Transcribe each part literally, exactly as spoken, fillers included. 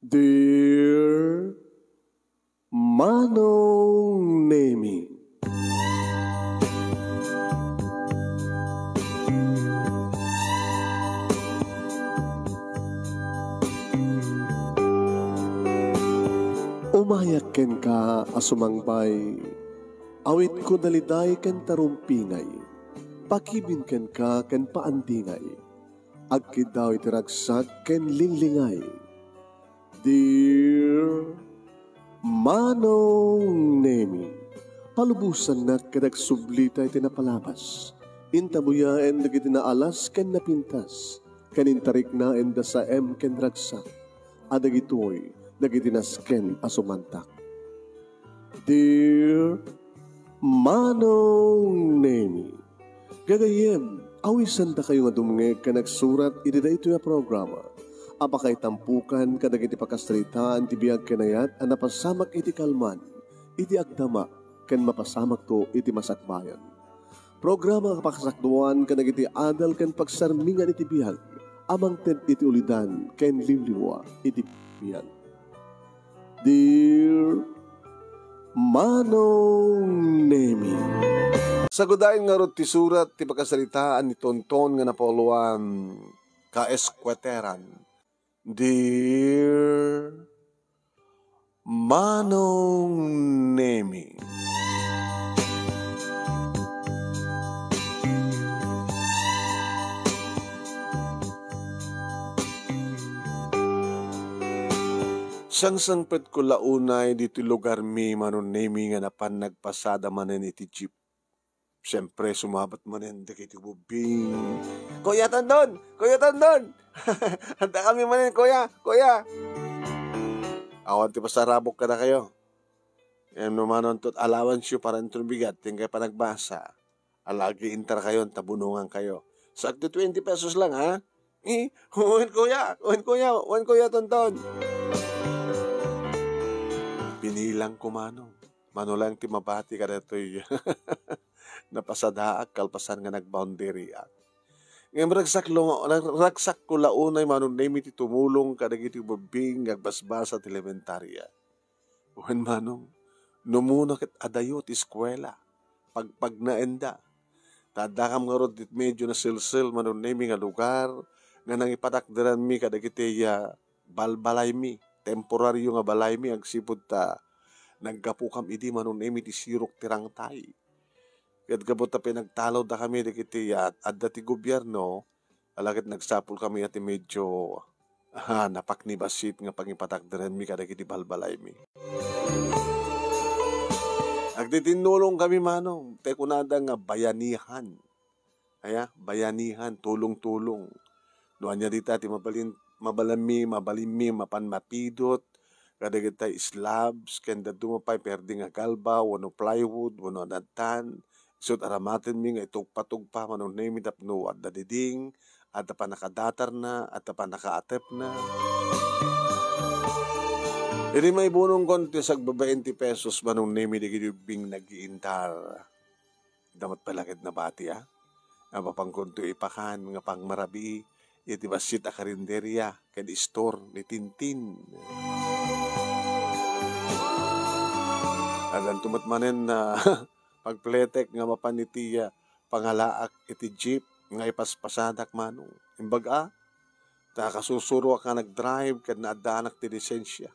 Dear Manong Nemi. Umayak kenka a sumangpay, awitko daliday ken tarumpingay, pakibin kenka ken paandingay, agkiddaw iti ragsak ken linglingay. Dear Manong Nemi, palubosannak ket agsublita iti napalabas. Intabuyaen dagiti naalas ken napintas, ken intariknaenda saem ken ragsak, a dagitoy dagiti nasken a sumantak. Dear Manong Nemi, gagayyem, awisandakayo nga dumngeg ken agsurat iti daytoy a programa a pakaitampukan kadagiti pakasaritaan ti biag ken ayat a napasamak iti kalman, iti agdama, ken mapasamakto iti masakbayan. Programa a pakasakduan kadagiti adal ken pagsarmingan iti biag a mangted iti ulidan ken liwliwa iti biag. Dear Manong Nemi. Sagudayen ngarud ti surat ti pakasaritaan ni Tonton nga napauluan, Kaeskueteran. Dear Manong Nemi. Sangsangpetko la unay ditoy lugarmi, Manong Nemi, nga napan nagpasada manen iti jeep. Siempre, sumabat manen dagiti ubbing. "Kuya Tondon! Kuya Tondon! Adda kami manen, kuya! Kuya!" Awan ti pasarabok kadakayo. Ngem no manontot allowance yo para inton bigat, ti inkay panagbasa. Ala, agiintarkayon ta bunongankayo. Sakto twenty pesos lang, ha? Eh, wen kuya, wen kuya, wen kuya Tonton. Binilangko, Manong. Mano lang ti mabati kadatoy. Napasadaak kalpasan nga nag-boundary-ak. Ngem ragsak lo-, rag-, ragsakko la unay, Manong Nemi, ti tumulong kadagiti ubbing nga agbasbasa ti elementarya. Wen, Manong, no umuna ket adayo ti eskuela, pagpagnaenda. Ta addakam ngarud ti medyo nasilsil, Manong Nemi, nga lugar nga nangipatakderanmi kadagiti, ah, balbalaymi, temporario nga balaymi, agsipud ta naggapukam idi, Manong Nemi, ti sirok ti rangtay. Ket gapu ta pinagtalawdakami dagiti, ah, adda ti gobierno, ala ket nagsapulkami a ti medyo, ah, napakni bassit nga pangipatakderanmi kadagiti balbalaymi. Agtitinnulongkami, Manong, ti kunada nga bayanihan. Aya, bayanihan, tulong-tulong. No ania dita ti mabalin-, mabalinmi, mabalinmi mapan mapidut kadagiti slabs, ken dadduma pay perdi nga galba wenno plywood wenno anadtan, isut' aramatenmi nga itugpa-tugpa, Manong Nemi, tapno adda diding, adda pannakadatarna, adda pannakaatepna. Idi maibunongkon ti sagbabain ti pesos, Manong Nemi, dagiti ubbing nagiintar. Adda met pay la ket nabati, a? Nga mapankonto ipakan nga pangmarabii iti bassit a karinderia ken istor ni Tintin. Addanto met manen a pagpletek nga mapan iti, a, pangalaak iti jeep nga ipaspasadak, Manong. Imbag a, ta kasusuroak nga nag-drive ken naaddaanak ti lisensia.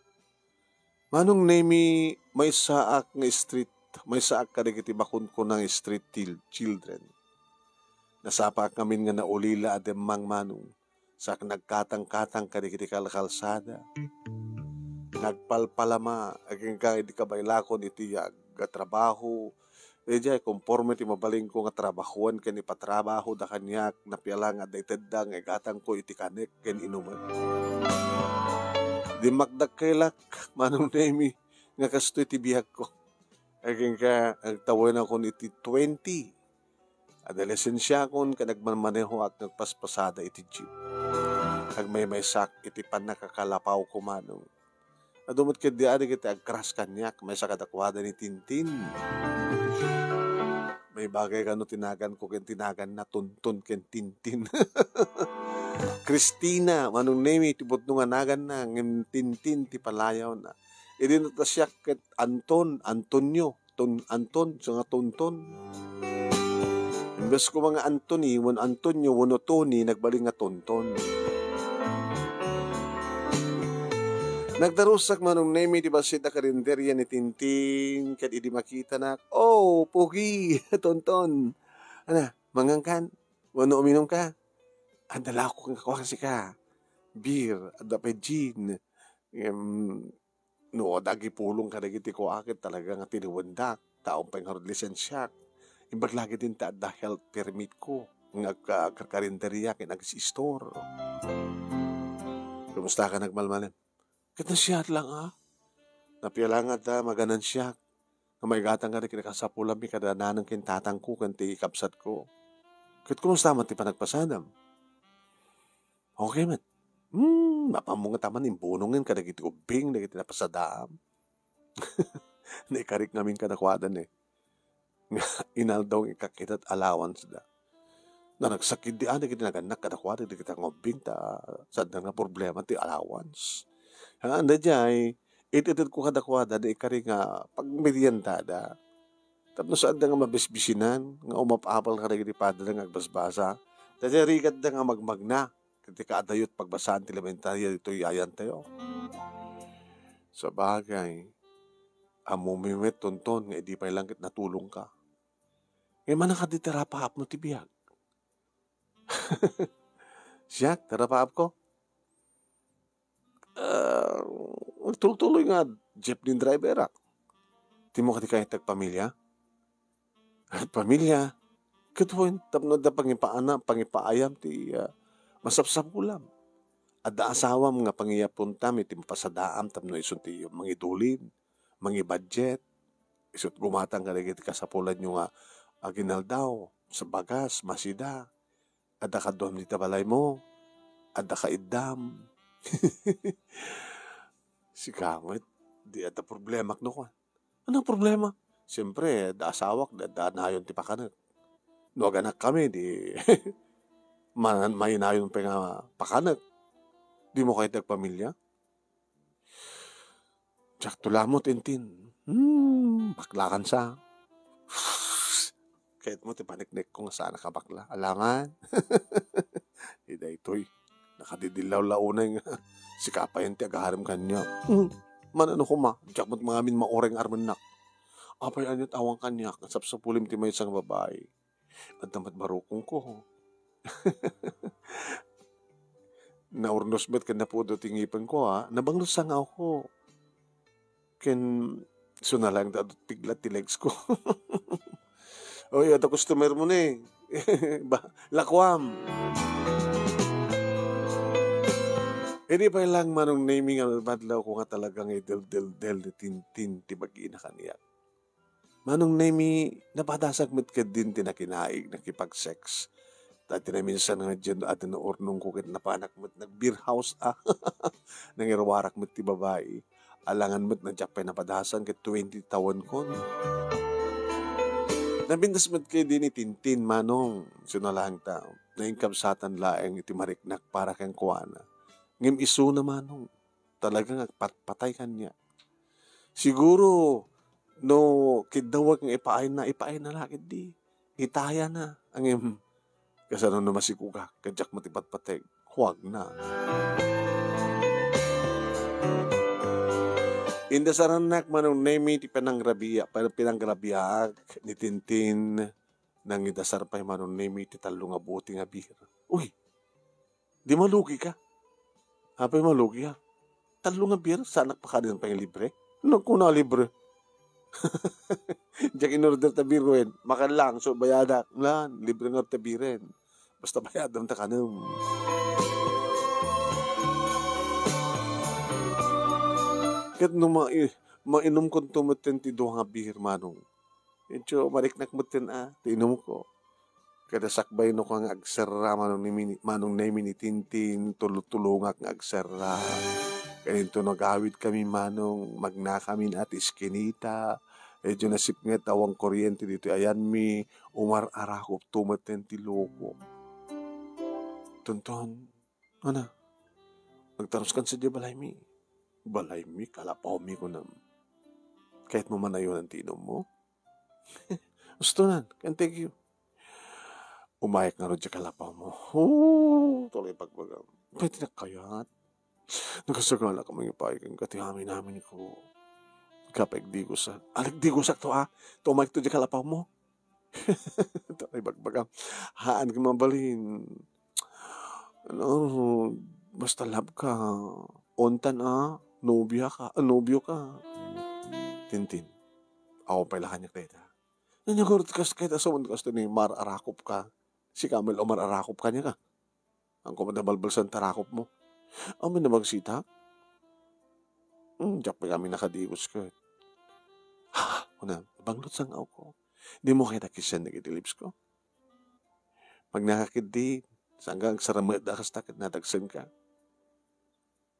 Manong Nemi, maysaak nga street, maysaak kadagiti makunkuna nga street til-, children. Nasapaak ngamin nga naulila a demmang, Manong, saak nagkatangkatang kadagiti kalkalsada. Nagpalpalama, agingga idi kabaylakon iti agtrabaho, Idiay, konforme ti mabalinko nga trabahoen ken ipatrabahoda kaniak, napiala nga adda itedda nga igatangko iti kanek ken inumek. Dimmakdak kay lak, Manong Nemi, nga kastoy ti biagko. Agingga, agtawenakon iti twenty. Adda lisensiakon ken agmanmanehoak nga agpaspasada iti jeep. Agmaymaysak iti pannakakalapawko, Manong. Adu met ketdi a dagiti agkras kaniak, maysa kadakuada ni Tintin. Maibagay kano ti naganko ken ti naganna, Tonton ken Tintin. Christina, Manong Nemi ti pudno nga naganna, ngem Tintin ti palayawna. Idi nata siak ket Anton, Antonio, Ton-, Anton, isu nga Tonton. Imbes koma nga Anthony, wenno Antonio, wenno Tony, nagbalin nga Tonton. Nagdarusak Manong Nemi ti bassit a karinderya ni Tintin, ket idi makitanak, "Oh, pogi, Tonton. Ana, mangankan? Wenno uminumka?" "Adda la kua kenka, beer, adda pay gin." Ngem, no adda agipulong kadagiti kua ket talaga nga tiliwendak, ta awan pay ngarud lisensiak. Imbag la ketdin ta adda health permitko nga agka-, agkarkarinderya ken ag-store. Kumusta ka nagmalmalem? Ket nasiat lang, a. Napia lang nga adda maganansiak nga maigatang kadagiti kasapulanmi kada nanang ken tatangko ken ti kabsatko. Ket kumusta man ti panagpasadam? Okay met. Hmm, napamunget man imbunongen kadagiti ubbing dagiti napasadaam. Naikarik ngamin kadakuada ne. Nga inaldaw nga ikakita ti allowance da. Nanagsakit di anak iti nagannak kadakuada dagiti nga ubbing ta saan nga problema ti allowance. Ha, anda jay, it-itedko kadakuada naikari nga pagmeriendada. Tapno saan nga mabisbisinan nga umap-apal kadagiti padada nga agbasbasa. Ta jay rigatda nga magmagna. Ket ti kaadayot pagbasaan ti elementaria ditoy ayantayo. Sabagay, ammomi met, Tonton, nga idi pay lang ket natulongka. Ngem, mano kadi ti rapaapmo ti biag? Siak, ti rapaapko? Ah, agtuloy-tuloy nga jeepney driver-ak. Dimo kadi kayat ti agpamilya? Agpamilya. Ket wen, tapno adda pangipaana-, pangipaayam ti, ah, masapsapulam. Adda asawam nga pangiyapontam iti mapasadaam tapno isu ti mangidulin, mangibudget. Isu't gumatang kadagiti kasapulanyo nga aginaldaw, sa bagas, masida. Adda kaduam dita balaymo. Adda kaiddam. Sika met, di adda problemak no kuan. Anong problema? Siyempre, adda asawak, adda, adda nayon ti pakanek. No aganakkami, di ma-, mainayon pay nga pakanek. Dimo kayat ti agpamilya? Diak to la ammo, Tintin. Hmm, baklakan sa. Kayatmo ti paneknekko nga saanak a bakla. Alangan. Di daytoy. Nakadidillaw la unay nga sika payen ti agarem kaniak. Hmm. Mano koma, diak met mangamin mauray nga armennak. Apay ania't awan kaniak, sapsapulim ti maysa nga babai. Adda met barukongko. Naurnos met ken napudo ti ngipenko, a. Nabanglo ti sangawko. Ken isu na laeng ti adu ti piglat ti legs ko. Oy, adda customer mo ne. Ba, lakuam. Idi pay lang, Manong Nemi, nga madlawko nga talaga nga ideldeldel ni Tintin ti bagina kaniak. Manong Nemi, napadasak met ketdin ti nakinaig, nakipag-sex. Ta ti naminsan nga diay adda naurnongko ket napanak met nag-beer house, a. Nangiruarak met ti babai. Alangan met nga diak pay napadasan ket twenty tawenkon. Napintas met ketdi ni Tintin, Manong, isu na laeng ta. Nainkabsatan laeng iti mariknak para kenkuana. Ngem isuna, Manong, talaga nga agpatpatay kaniak. Siguro, no kiddawek nga ipaayna, ipaayna la ketdi. Itayana. Ngem, kasano no masigugak, ket diak met ipatpateg. Huagna. Indasarannak, Manong Nemi, ti panangrabia-, pan-, pinangrabiaak ni Tintin. Nangidasar pay, Manong Nemi, ti tallo nga bote nga beer. Uy! Di malugika? Apay malugi, a? Tallo nga beer, saanak pakanen pay nga libre? Nagkuna libre. Diak in-order ta beer wen. Makan lang, so bayadak. Lan, libre nga ta beeren. Basta bayadam ta kanem. Ket no mai-, mainumkonto metten ti dua nga beer, Manong. Medyo mariknak metten, a, ti inumko. Kada sakbay no ka nga agserra, Manong Nemi-, Manong Nemi ni Tintin, tulotulongak nga agserra. Ken inton agawidkami, Manong, magnakamin a ti iskinita. Medyo nasipnget awan kuryente ditoy ayanmi, umar-arakopto metten ti loko. Tonton, Mana, agtaruskan sadiay balaymi. Balaymi, kalapawmi, kunam. Kayatmo man ayonan ti inummo? Ustonan, ken thank you. Umayak ngarud diay kalapawmo. Hoo, tuloy bagbagam. Pwede na kayat? Nakasagana ka mangipaay kenka ti amin-amin ko. Agdigos, ah. Agdigosak to, ah. Tumaykto diay kalapawmo. Tuloy bagbagam. Haan ka mabalin. Ano, basta love ka. Ontan, ah. Nobia ka. Ah, nobio ka. Tintin. Awan pay la kaniak dayta. Nagurot kas, kayat a saan kastoy ni Mar Arakop ka. Sika met la Mar Arakop kaniak. Ang kumada balbalsan tarakop mo. Amin na magsita? Hmm, diak pay kami nakadigos ket. Ha, kuna, bangngot sang awko. Dimo kayat a kissan dagiti lips ko? Pag nakakiddi, saan ka agsaramet da kasta ket nadagsen ka.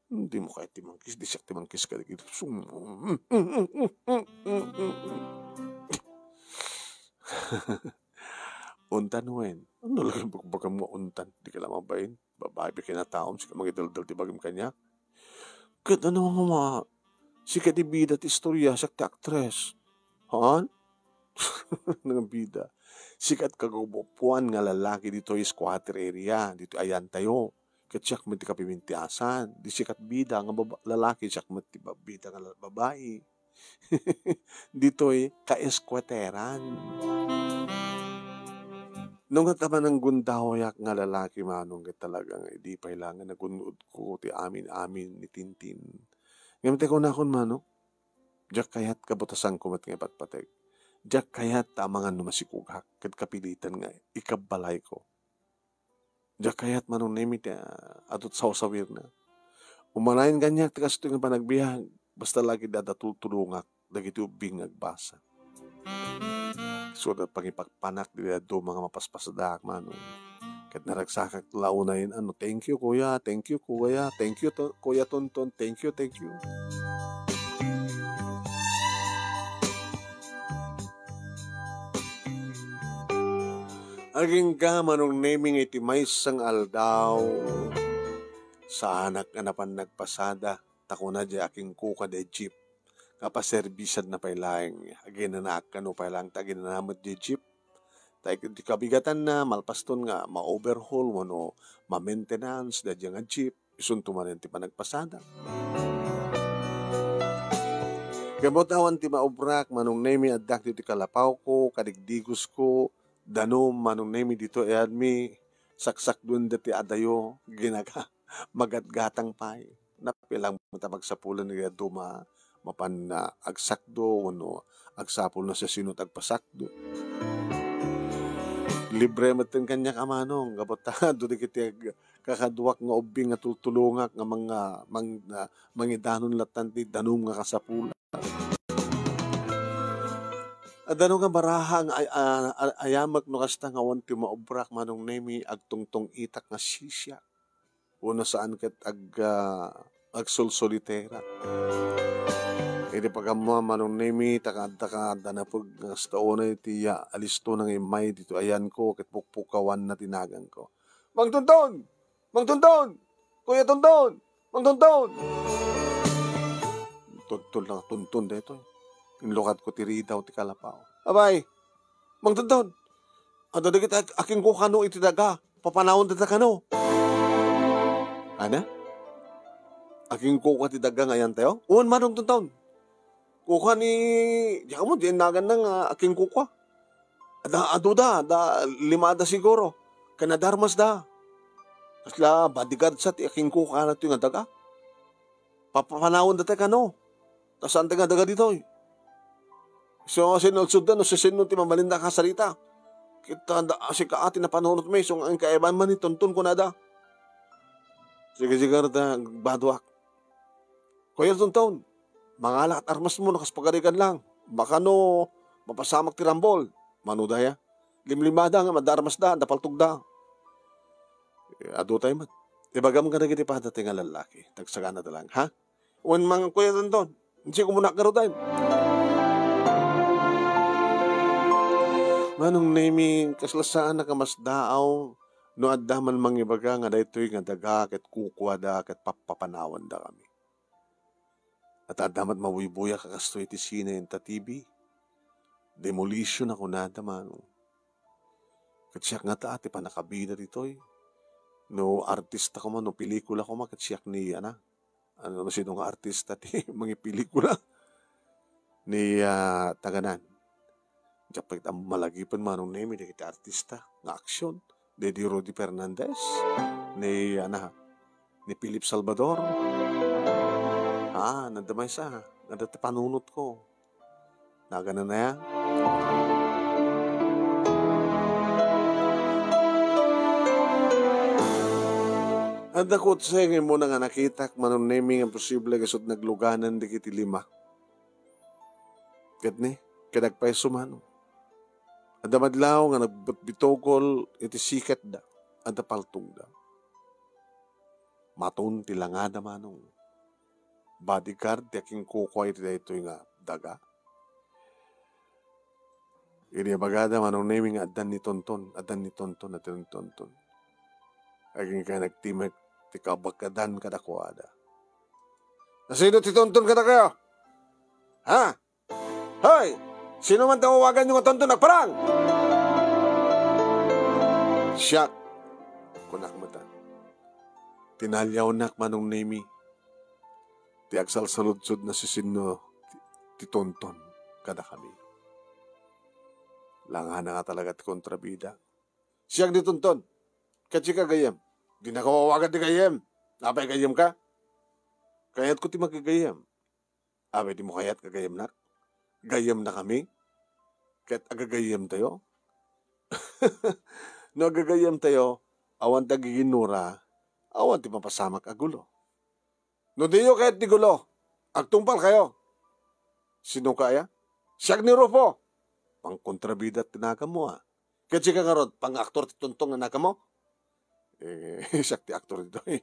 Dimo kayat ti mangkiss, di siak ti mangkiss kadagiti lips. Untan wen? Ano lagi bagbagam nga untan? Di ka la mabain? Babai pay ken a taom, sika mangidaldal ti bagim kaniak. Ket ano nga ma-, sika ti bida ti istorya, siak ti aktres. Haan? Nga bida. Sika ti kagupuan nga lalaki ditoy squatter area, ditoy ayantayo. Ket siak met ti kapimentiasan. Di sika ti bida nga baba-, lalaki, siak met ti ba-, bida nga la-, babai. Ditoy kaeskuateran. No nga ta manang gundawayak nga lalaki, Manong, ket talaga nga idi pay la nga nagun-odko ti amin-amin ni Tintin. Ngem ti kunakon, Manong, diak kayat kabutasanko met nga ipatpateg. Diak kayat ta amangan no masikogak ket kapilitan nga ikabbalayko. Diak kayat Manong Nemi ti, ah, adu ti sawsawirna. Umanayon kaniak ti kastoy nga panagbiag, basta lagi adda tultulongak dagiti ubbing nga agbasa. Isu da pangipakpanak dagiti dadduma nga mapaspasadaak, Manong. Ket naragsakak la unayen, ano, "Thank you, kuya. Thank you, kuya. Thank you, to-, Kuya Tonton. Thank you, thank you." Agingga, Manong Nemi, nga iti maysa nga aldaw, saanak nga napan nagpasada, ta kuna diay akingkoka diay jeep, nga paserbisanna pay laeng. Aginanaak kano pay laeng ta aginana met diay jeep. Ta iti kabigatanna, malpaston nga ma-overhaul wenno ma-maintenance daydiay nga jeep. Isunto manen ti panagpasada. Gapu ta awan ti maubrak, Manong Nemi, addak ditoy kalapawko, kadigdigosko, danum, Manong Nemi, ditoy ayanmi, saksakduen dayta adayo, ginaga, magatgatang pay. Napay lang met a pagsapulan nga duma, mapan na agsakdo, wenno agsapul no siasino ti agpasakdo. Libre metten kaniak a Manong, gapu ta adu dagiti ag-, kakaduak nga ubbing nga tultulongak nga manga-, mang-, ah, mangidanon lattan ti danum nga kasapulan. Adda no nga baraha nga ay-, ah, ah, ayamek no kasta nga awan ti maubrak, Manong Nemi, agtungtong-itak nga sisiak. Wenno saan ket ag-, ah, agsulsulitera. Idi pagammo, Manong Nemi, ta kaadda ka, adda napeg nga kasta unay ti, ah, alisto na nga immay ditoy ayanko ket pukpukawanna ti naganko. Mang Tonton! Mang Tonton! Kuya Tonton! Mang Tonton! Tonton lang, Tonton daytoy. Inlukadko ti ridaw ti kalapaw. Abay! Mang Tonton! Adda dagiti ak-, akingko kano iti daga. Papanawendata kano. Ana? Akingko ka ti daga nga ayantayo? Wen, Manong Tonton. Kuka ni, diak ammo, diay naganna nga akingkuka. Ada, aduda, da, limada siguro. Ken adda armasda. Kasla bodyguard sa ti akingkuka na ti nga daga. Papapanawendata kano. Ta saan ti nga daga ditoy? So, sinudsodda no siasino ti mabalinda kasarita. Kita da, sika ti napanunotmi, so, nga kaiban man ni Tonton kunada. Sige, sige, ta, baduak. Kuya Tonton, mangalak ti armasmo no kas pagarigan lang. Baka no mapasamak ti rambol. Mano daya? Limlimada nga adda armasda, adda paltogda. Eh, adu tayo man. Ibagam kadagiti padatayo nga lallaki. Tagsagana da lang, ha? Wen, Mang Kuya Tonton, insi kumunak garuden. Manong Nemi, kasla saan a kamasdaaw, No adda man mangibaga nga daytoy nga daga ket kukuada ket pappapanawandakami. At adda met mabuybuyak a kastoy iti sine ken ta T V. Demolition a kunada, Manong. Ket siak ngata ti pannakabida ditoy. No artista koma, no pelikula koma, ket siak ni, ana, ano, no sino nga artista ti mangipelikula? Ni, ah, taganan. Diak pay ammo malagipen, Manong Nemi, dagiti artista nga action. Daydi Rudy Fernandez, ni, ana, ni Philip Salvador. Ah, nanda maysa, nanda ti panunotko. Nagananaya. Adda kutse nga immuna nga nakitak, Manong Nemi, nga posible nga isut' nagluganan dagiti lima. Ket ni, ket nagpayso, Manong. Adda madlaw nga nagbitbitugol iti siketda, adda paltogda. Maton ti langada, Manong. Bodyguard ti akinkukua iti daytoy nga daga. Idi ibagada, Manong Nemi, nga addan ni Tonton, addan ni Tonton, addan ni Tonton. Agingga nagtimek ti kabakadan kadakuada. "Nasino ti Tonton kadakayo? Ha? Hoy! Sino man ti awaganyo nga Tonton? Agparang!" "Siak," kunak met. Tinaliawnak, Manong Nemi, ti agsalsaludsod no sisinno ti, ti Tonton kadakami. Langana nga talaga ti kontrabida. "Siak ni Tonton. Ket sika gayyem. Dinaka awagan ti gayyem. Apay gayyemka? Kayatko ti makiggayyem." "Apay dimo kayat nga gayyemnak? Gayyemnakami ket agagayyemtayo." "No agagayyemtayo, awan ti agiginnura, awan ti mapasamak a gulo." "No diyo kayat ti gulo, agtungpalkayo." "Sinoka aya?" "Siak ni Rufo." "Pangkontrabida ti naganmo, a. Ket sika ngarud, pang-aktor ti Tonton nga naganmo?" "Eh, siak ti aktor ditoy."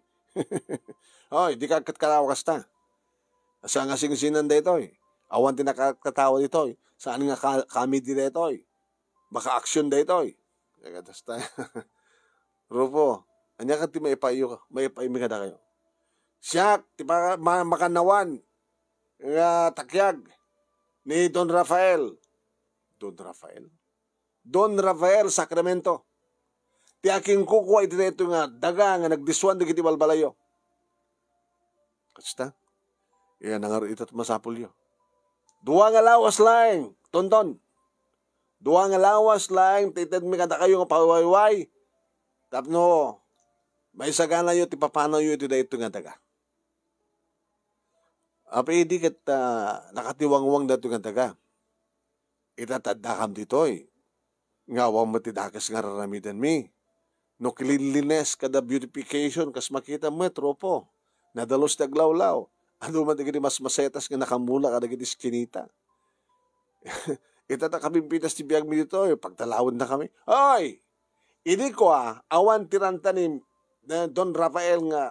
"Oy, dika agkatkatawa kasta. Saan nga singsinan daytoy. Awan ti nakatkatawa ditoy. Saan nga ka-, comedy daytoy. Baka action daytoy." Kasta. "Rufo, ania ket ti maipaayyo, maipaaymi kadakayo?" "Siak ti pa-, ma-, makannawan nga takiag ni Don Rafael." "Don Rafael?" "Don Rafael Sacramento. Ti akinkukua iti daytoy nga daga nga nagdiswan dagiti balbalayyo." Kasta? Iya, nangar-, ita ti masapulyo. Dua nga lawas laeng, Tonton. Dua nga lawas laeng ti itedmi kadakayo nga pawayway. Tapno maisaganayo ti papanawyo iti daytoy nga daga. Apay idi ket, ah, nakatiwangwang daytoy nga daga, ita ti addakam ditoy nga awan met ti dakes nga raramidenmi. No cleanliness kada beautification, kas makita met, Rufo, nadalus ti aglawlaw. Adu met dagiti masmasetas nga nakamula kadagiti eskinita. Ita ta kapimpitas ti biagmi ditoy, pagtalawennakami. Oy! Idi kua, awan ti ranta ni, ni Don Rafael nga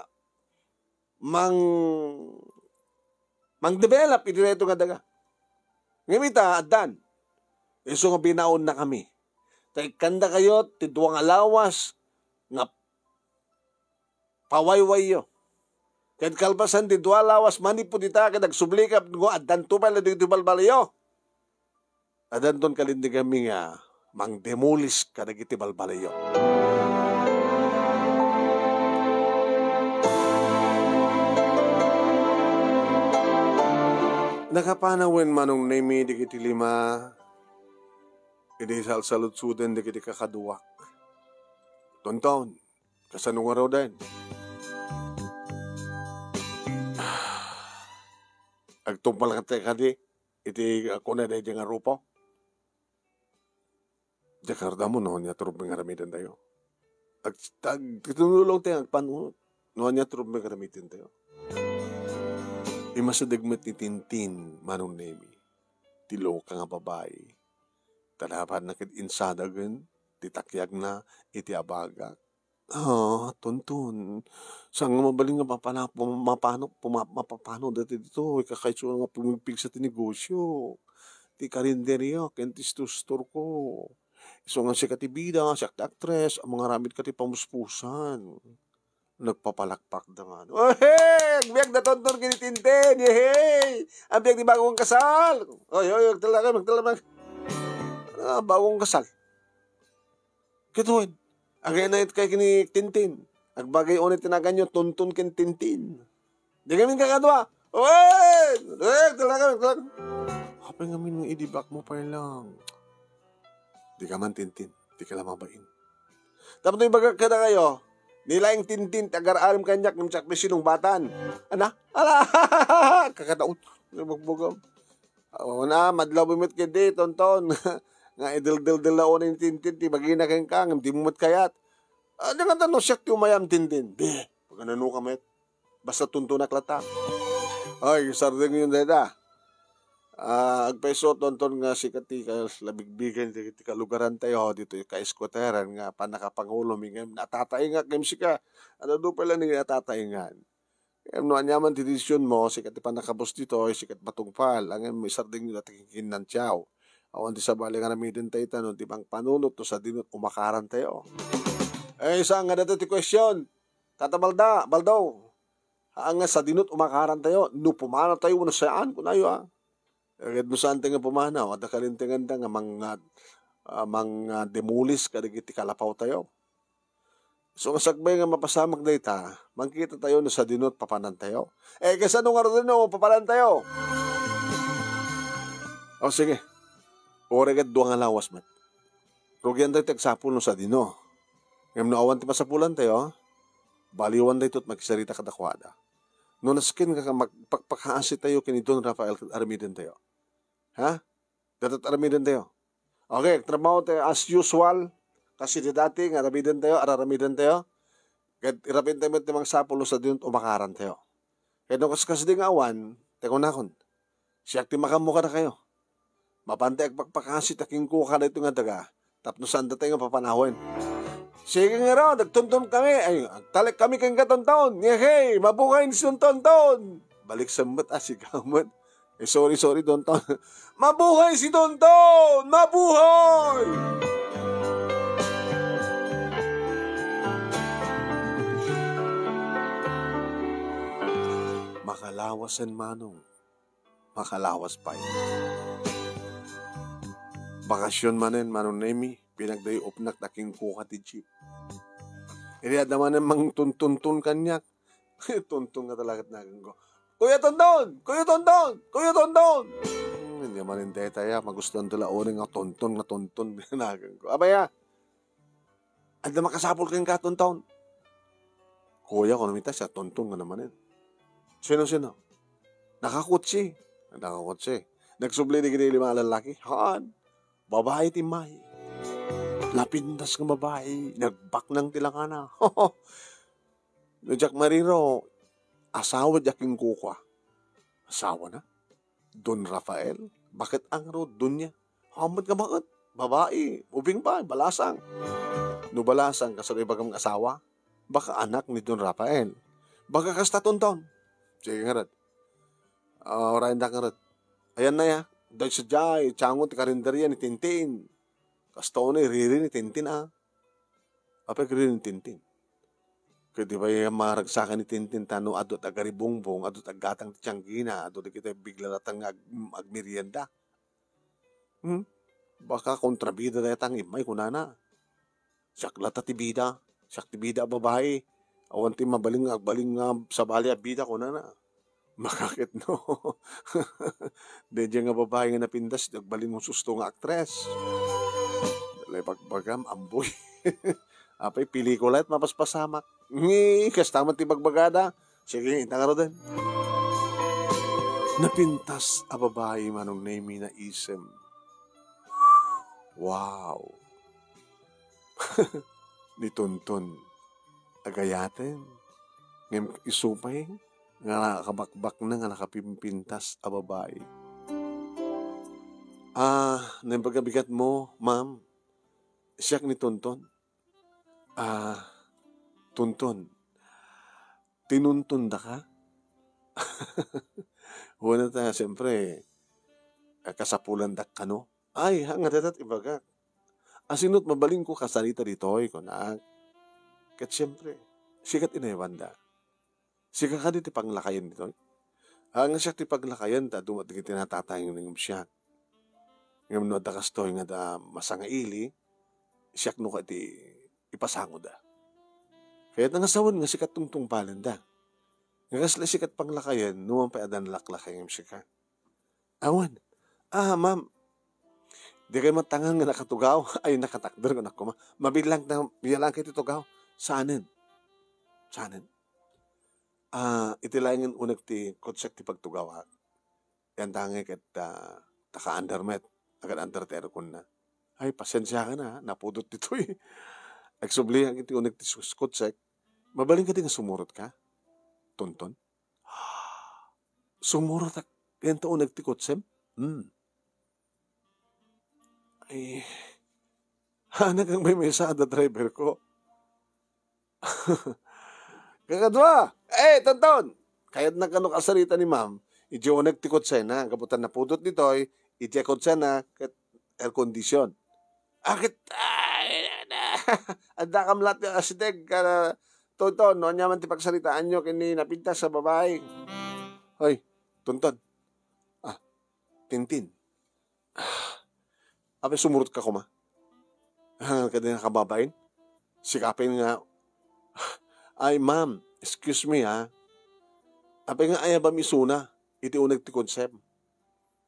mang-, mangdevelop iti daytoy nga daga. Ngem ita, addan. Isu nga binaonnakami. Ta ikkandakayo ti dua nga lawas nga pawaywayyo. Ket kalpasan ti dua lawas manipud ita, ket agsublikam no addanto pay la dagiti balbalayyo. Addanton kalindigami nga mangdemolis kadagiti balbalayyo. Nakapanawen, Manong Nemi, dagiti lima idi salsaludsuden dagiti kakaduak. Tonton, kasano ngaruden? Agtungpal ka kadi iti, ah, kuna daydi nga Rufo? Diak ngarud ammo no ania ti rumbeng nga aramidentayo. Ag-, ag-, tinulong tayo agpanunot no ania ti rumbeng nga aramidentayo. Imasideg met ni Tintin, Manong Nemi, ti loka nga babai. Ta napanna ket insadagen ti takiagna iti abagak. Ah, Tonton, saan nga mabalin nga mapana-, mapano, puma-, mapapano dati ditoy? Kakaiso nga pumigpigsa ti negosyo, ti karinderia ken ti store-store ko. Isu nga sika ti bida, siak ti aktres, ammom nga aramid ka ti pamuspusan. Nagpapalakpak da nga. Ohe! Agbiag da Tonton ken ni Tintin! Yehey! Agbiag ti bagong kasal! Oy, oy, agtala ka, magtala ka. Ah, bagong kasal. Kitaen. Agay na it kay ken ni Tintin. Agbagay unay ti naganyo, Tonton ken Tintin. Di kami kakadua. Oy! Agtala ka, agtala ka. Apay ngamin nga idibak mo pay lang. Di ka man Tintin. Di ka lang mabain. Tapno ibagak kadakayo, ni laeng Tintin ti agar-arim kaniak ngem siak ti sinungbatan. Ana? Ala! Kakataot. Nabugbugam. Awan a, madlawem met ketdi, Tonton. Nga ideldeldel la unay ni Tintin ti bagina kenka, ngem dimo met kayat. Ah, di nga tano siak ti umayam, Tintin. Di, pagananuka met. Basta Tontonak latta. Ay, sardengyon dayta. Ah, agpayso, Tonton, nga sika ti kas-, labigbigen ti, ti kalugarantayo ditoy kaeskuateran nga pannakapangulomi ngem natataingak ngem sika. Adu-adu pay laeng nga natataingan. Ngem no aniaman ti desisionmo, sika ti pannakabus ditoy, sika ti matungpal. Ngem isardengyo dayta ken kinnantiaw. Awan ti sabali nga aramiden tayo ita no di mangpanunot no sadino ti umakarantayo. Eh, saan nga dayta ti question? Tata Balda, Baldaw. Haan nga sadino ti umakarantayo, no pumanawtayo wenno saan, kunayo, a. Ket no saantayo nga pumanaw, adda kalintenganta nga mang-, ah, mang-, ah, demolis kadagiti kalapawtayo. Isu nga sakbay nga mapasamak dayta, mangkitatayo no sadino ti papanantayo. Eh, kasano ngaruden no papanantayo? O, sige. Uray ket dua nga lawas met. Rugiantayo ti agsapul no sadino. Ngem no awan ti masapulantayo, baliwan daytoy ti makisarita kadakuada. No nasken nga magpakpakaasitayo ken ni Don Rafael ket aramidentayo. Ha? Daytoy ti aramidentayo. Okay, trabaho tayo as usual. Kas iti dati nga aramidentayo, araramidentayo. Ket irapintayo met ti mangsapul no sadino ti umakarantayo. Ket no kaskasdi nga awan, ti kunakon, siak ti makammo kadakayo. Mapantay agpakpakasi ta kenkuaka daytoy nga daga, tapno saandatayo nga papanawen. Sige ngarud, agtonton kami, ay, agtalek kami kenka, Tonton. Yehey! Mabuhay ni Tonton! Balik semmet, ah, sigamet. Eh, sorry, sorry, Tonton. Mabuhay si Tonton! Mabuhay! Makalawasen, Manong. Makalawas pay. Bakasyon manen, Manong Nemy, pinagdayupnak ta kenkuaka ti jeep. Idi adda manen mangtuntunton kaniak, Tonton nga talaga ti naganko. "Kuya Tonton! Kuya Tonton! Kuya Tonton!" Hmm, ania manen dayta, ya, magustuan ti la uray nga Tonton nga Tonton naganko. Abaya, adda makasapul kenka, Tonton. Kuya, kunam ita, siak Tonton nga namanen. Sino, sino? Nakakotse. Nakakotse. Nagsubli dagiti lima a lallaki. Haan. Babai ti immay. Napintas nga babai. Nagbaknang ti langana. No diak mariro, asawa diak kenkuana. Asawana? Don Rafael? Baket ngarud, Doña? Hamet nga baket. Babai, ubing ba, balasang. No balasang, kasano ibagam nga asawa? Baka anak ni Don Rafael. Baka kasta, Tonton. Sige ngarud. Ah, urayendak ngarud. Ayanna, ya. Dayta sadiay, tiango ti karinderya ni Tintin. Kasta unay, riri ni Tintin, a. Apay riri ni Tintin? Ket di pay maragsakan ni Tintin ta no adu ti agaribungbong, adu ti aggatang ti tianggina, adu dagiti bigla latta nga ag-, agmerienda. Hmm? Baka kontrabida dayta nga immay, kunana. Siak latta ti bida. Siak ti bida a babai. Awan ti mabalin nga agbalin nga sabali a bida, kunana. Makaket no. Daydiay nga babai nga napintas, agbalin husto nga aktres. Dayta ibagbagam, amboy. Apay, pelikula ti mapaspasamak. Ngi, kasta met ti bagbagada. Sige, ita ngaruden. Napintas a babai, Manong Nemy, naisem. Wow. Ni Tonton. Agayaten. Ngem isu pay nga nakabakbaknang a nakapimpintas a babai. Ah, naimbag a bigat mo, ma'am. Siak ni Tonton. Ah, Tonton, tinuntondaka? Wen ta, siyempre, ah, kasapulandak kano. Ay, ha, nga dayta ti ibagak. "Asino ti mabalinko kasarita ditoy?" kunak. Ket siempre, sika ti nayabbanda. "Sika kadi ti panglakayen ditoy?" "Ah, nga siak ti panglakayen ta adda met dagiti natatay ngem siak. Ngem no adda kastoy nga adda masangaili, siak no kadi ipasangoda. Kayatna nga sawen nga sika ti tungtungpalenda. Nga kasla sika ti panglakayen, numan pay adda nalaklakay ngem sika." "Awan. Ah, ma'am, dikay matangan nga nakatugaw." "Ay, nakatakder," kunak koma. "Mabilang ta, bilang kay ti tugaw." "Saanen? Saanen?" "Ah, iti laengen uneg ti kotsek ti pagtugawak. Yan tangay ket, ah, taka-under met. Agad-under ti aircon na." "Ay, pasensiakan, ah, napudot ditoy." Agsubliak iti uneg ti sus-, kotsek. "Mabalin kadi nga sumurotka, Tonton?" "Sumurotak, yan ta uneg ti kotsem." "Hmm." "Ay, hanak ang may mesa da driver ko." Kakadua, "Eh, Tonton! Kayatna kano kasarita ni ma'am, idiay uneg ti kotsena, gapu ta napudot ditoy, idiay kotsena, ket air condition." "Akit, ay, adda kam latta a siteg, ah, Tonton, no ania man ti pagsaritaanyo ken ni napintas a babai." "Hoy, Tonton. Ah, Tintin." "Apay, sumurotka koma? Hangan kadi nga kababain? Sika pay nga," "Ay, ma'am, excuse me, ha. Apay nga ayabam isuna iti uneg ti kotsem?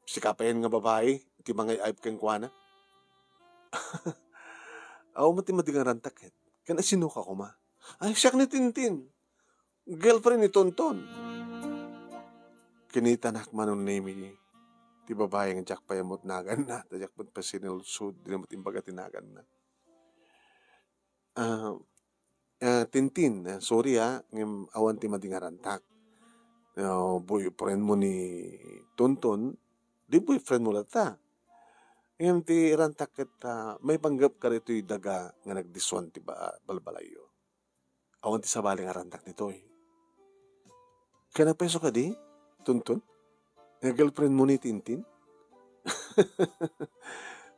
Sika pay nga babai iti mangay-ayab kenkuana?" "Awan met ti madi nga rantak ket. Ken asinoka koma?" "Ay, siak ni Tintin. Girlfriend ni Tonton." Kinitanak, Manong Nemi, ti babai nga diak pay ammo ti naganna, ta diak met pay sinulsod, dina met imbaga ti naganna. "Ah, ah, Tintin, ah, sorry, ah, ngem awan ti madi nga rantak. Ah, boyfriend mo ni Tonton, di boyfriend mo latta. Ngem ti rantak ket, ah, maipanggep kaditoy daga nga nagdisuan ti ba-, balbalayyo. Awan ti sabali nga rantak ditoy." "Ken apay isu kadi, Tonton? Nga girlfriend mo ni Tintin?"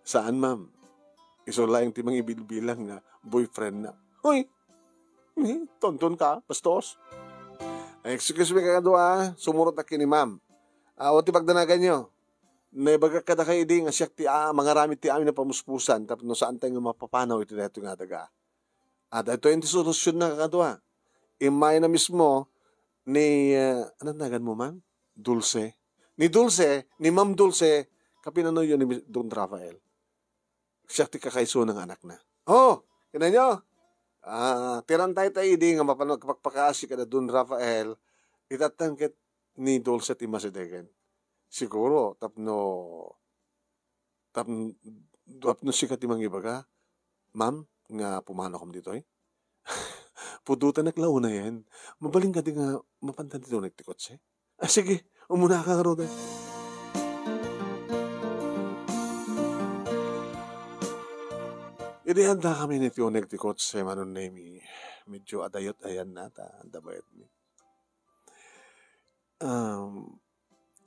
"Saan, ma'am. Isu laeng ti mangibilbilang nga boyfriend na." "Hoy! Eh, Tonton ka, bastos." "Ay, excuse me, kakadua, sumurot a ken ni ma'am. Ah, awan ti pagdanaganyo. Naibagak kadakayo idi nga siak ti, ah, mangaramid ti amin a pamuspusan tapno saantay nga mapapanaw iti daytoy nga daga." Ah, daytoy ti solusyon na, kakadua. Immay na mismo ni, ah, ano nagan mo, ma'am? Dulce. Ni Dulce, ni Ma'am Dulce, kapinanoyo ni Don Rafael. Siak ti kakaisuna nga anakna. Oh, kinanyo? Ah, ti rantay ta idi nga mapano-, pakpakaasi kada Don Rafael, itattan ket ni Dulce ti masitegen. Siguro, tapno Tapn-, tapno sika ti mangibaga, ma'am, nga pumanokam ditoy? Pudotanak la unayen. Mabalin kadi nga mapantan ti uneg ti kotse? Ah, sige, umunaka ngaruden. Idi addakami iti uneg ti kotse, Manong Nemi, medyo adayot ayanna ta adda bayadmi. Um,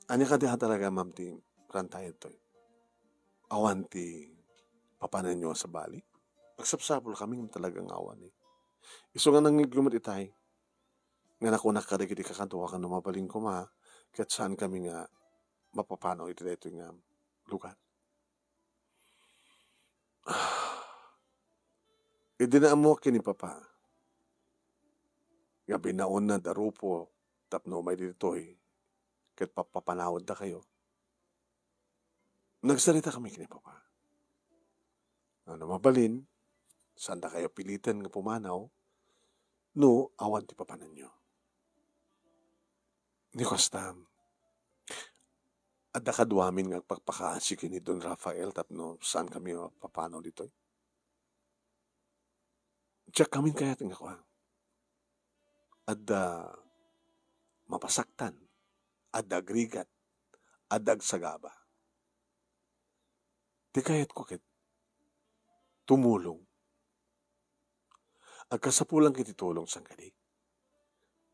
ania kadi a talaga, ma'am, ti rantay daytoy? Awan ti papananyo a sabali? Agsapsapulkami ngem talaga nga awan, eh. Isu nga nangngegyo met itay, nga nakunak kadagiti kakaduak no mabalin koma, ket saankami nga mapapanaw iti daytoy nga lugar. Idi naammuak ken ni Papa nga binaonna da Rufo tapno umay ditoy ket papapanawaddakayo, nagsaritakami ken ni Papa. No mabalin, saandakayo piliten nga pumanaw no awan ti papananyo. Ni kasta, adda kaduamin nga agpakpakaasi ken ni Don Rafael tapno saankami a papanaw ditoy. Diakkamin kayat nga kua. Adda mapasaktan, adda agrigat, adda agsagaba. Ti kayatko ket tumulong. Agkasapulan ket ti tulong, saan kadi?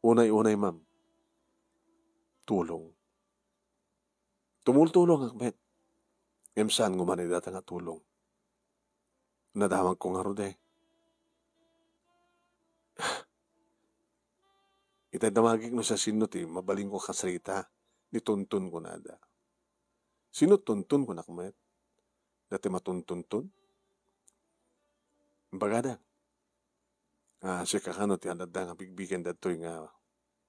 Unay-unay, ma'am, tulong. Tumultulongak met. Ngem saan nga umay dayta nga tulong? Nadamagko ngarud, eh. Itay damagik no siasino ti mabalinko a kasarita ni Tonton, kunada. Sino Tonton, kunak met? Dati matontonton? Bagada. Ah, sika kano ti adda nga bigbigen datoy nga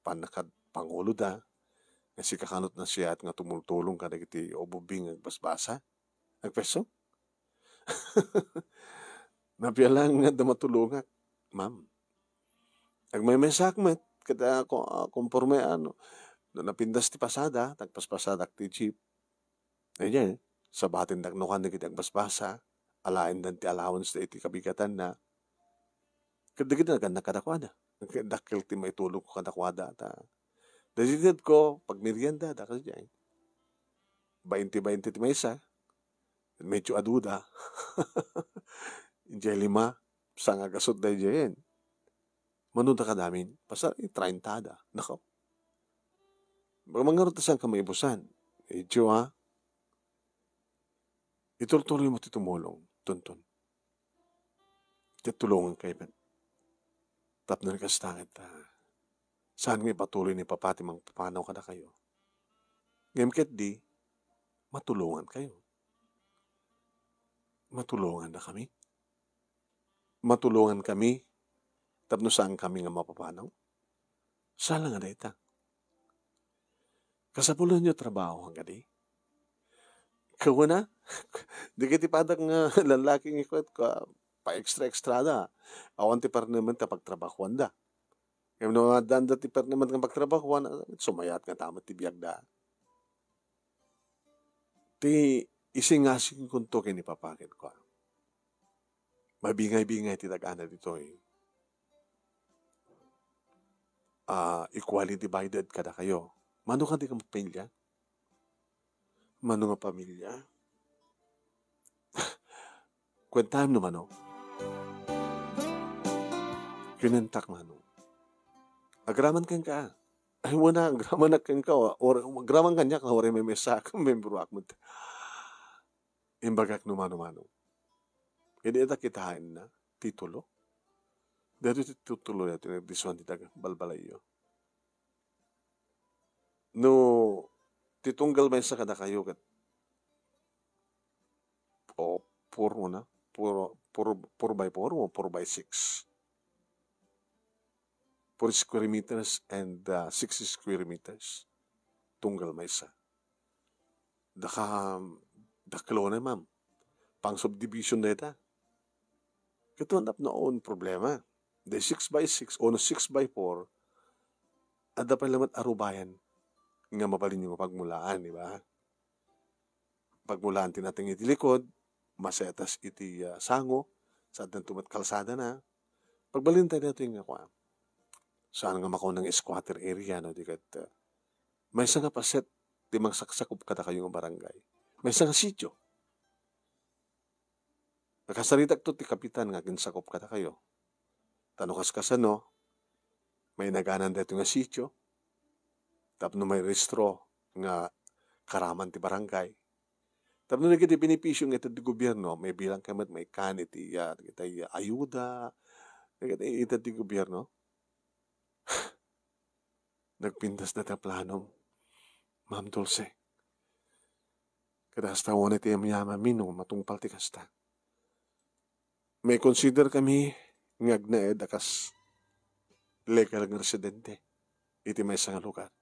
pannakad panguloda, nga sika kano ti nasayaat nga tumultulong kadagiti ubbubbing nga agbasbasa? Agpeso? Napialang nga adda matulongak, ma'am. Agmaymaysaak met, kada ko-, ah, konporme, ano, no napintas ti pasada, tagpaspasadak ti jeep. Ay, diay, sabatendak no kan dagiti agbasbasa, alaendan ti allowance da iti kabigatanna. Ket dagiti nagannak kadakuada. Dakkel ti maitulongko kadakuada, ta. Dagiti ko, pagmerienda, dakkel diay. Bainte-bainte ti maysa. Medyo aduda. Diay lima, sanga gasut daydiayen. Mano da kadamin? Basta, eh, trainta da. Nako. Baka mangarot ta saan ka maibusan. Medyo, ha? Itultuloy mo ti tumulong, Tonton. Ti tulongan kayo, men. Tapno ni kasta, ah, saan nga ipatuloy ni Papa ti mangpapanaw kadakayo? Ngem ket di, matulongan kayo. Matulongan na kami. Matulongan kami tapno saan kami nga mapapanaw. Sala nga dayta. Kasapulanyo trabaho, kadi? Kawana, dagiti padak nga lallaki nga kuwat ka, pa-extra-extra da. Awan ti parnemen ta pagtrabahoan da. Ngem no addaan da ti parnemen nga pagtrabahoan, sumayat nga tamat ti biag da. Ti isingasing kunto ken ni Papa ken kua. Mabingay-bingay ti dag-ana ditoy. Ah, equally divided kadakayo. Mano kadi ka mapamilya? Mano nga pamilya? Kuentaem no mano. Kinentak mano. Agraman kenka. Ay, wala, agramanak kenka. Or, agraman kaniak, or, may mesa, membro ak met. Imbagak no mano-mano. Idi ita kitaenna, titulo. Daytoy ti titulo daytoy, nagdisuan ti daga, balbalayyo. No, ti tunggal maysa kadakayo ket, o, four mo na? Four, four, four by four o four by six? Four square meters and, uh, six square meters. Tunggal maysa. Daka, dakkelon, ma'am. Pang subdivision dayta. Ket tapno awan problema. Di six by six o no six by four, adda pay lamet a rubayan nga mabalinyo nga pagmulaan, di ba? Pagmulaan ti nateng iti likod, masetas iti, ah, sango, saan met kalsada na. Pagbalin tayo dito nga kuan. Saan nga makaunang squatter area, no? Di ket, ah, maysa nga paset ti mangsaksakup kadakayo nga barangay. Maysa nga sitio. Nakasaritak to ti kapitan nga aginsakup kadakayo. Ta no kaskasano, mainagananda ito nga sitio, tapno mairehistro nga karaman ti barangay. Tapno dagiti benepisio nga ited ti gobierno, mabilang kayo met maikan iti, ah, dagiti ayuda, dagiti ited ti gobierno. Nagpintas dayta planom, Ma'am Dulce. Ket kasta unay ti yamyamanmi no matungpal ti kasta. Maikonsider kami nga agnaed a kas legal nga residente iti maysa nga lugar.